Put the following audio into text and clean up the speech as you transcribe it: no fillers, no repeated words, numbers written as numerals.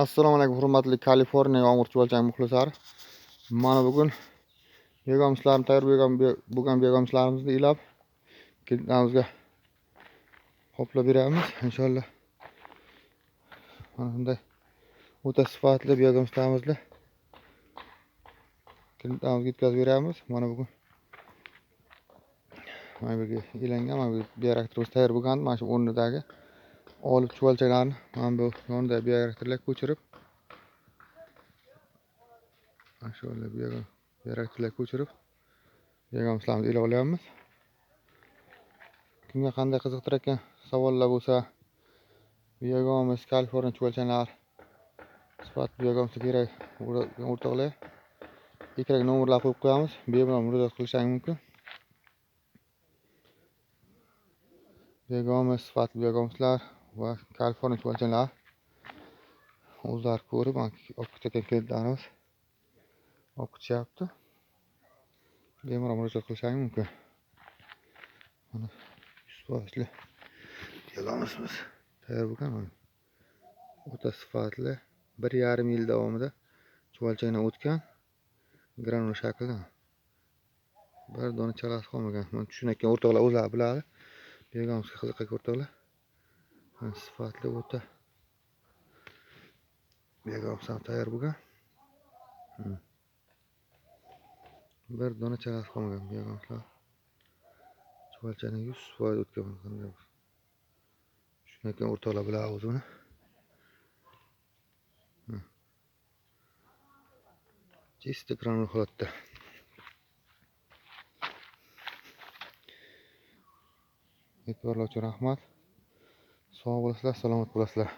Assalomu alaykum hurmatli Kaliforniya yomg'ir chuvalchang muxlislari. Mana bugun begomslarni tayyor bo'lgan begomslarimizni ilab klientlarimizga qoplab beramiz inshaalloh. Mana bunday o'ta sifatli begomslarimizni klientlarimizga yetkazib beramiz. Mana bugun mana bu yerga ilangan, mana bu bioreaktorimiz tayyor bo'lgan, mana shu o'rnidagi olib chuvalchanglarni mana bu yonidagi bioreaktorlar ko'chirib, mana shu bioreaktorlar ko'chirib begomslarimizni ilab olyapmiz. Kimga qanday qiziqtirayotgan savollar bo'lsa, biogomiz Kaliforniya chuvalchanglar sifatli biogomslar kerak o'rtoqlar, ekran nomerlar qo'yib qo'yamiz, bemalol murojaat qilishingiz mumkin. Biogomız sifatli biogomslar va Kaliforniya chuvalchanglar o'zlari ko'rib, olib ketayotgan klientlarimiz olib ketishyapti. Bemalol murojaat qilishingiz mumkin. Mana 100% biogomizimiz tayyor bo'lgan, mana o'ta sifatli 1,5 yil davomida chuvalchangdan o'tgan granula shaklida. Bir dona chalasi qolmagan. Mana tushunayotgan o'rtoqlar o'zlari biladi. Biogomizga qiziqayotgan o'rtoqlar, mana sifatli o'ta biogomz ham tayyor bo'lgan. Bir dona chalasi qolmagan biogomzlar. Chuvalchangdan 100% o'tgan. Tushunayotgan o'rtoqlar biladi o'zi buni. Чисто granul holatda. E'tiborlar uchun rahmat. Sog' bo'lasizlar, salomat bo'lasizlar.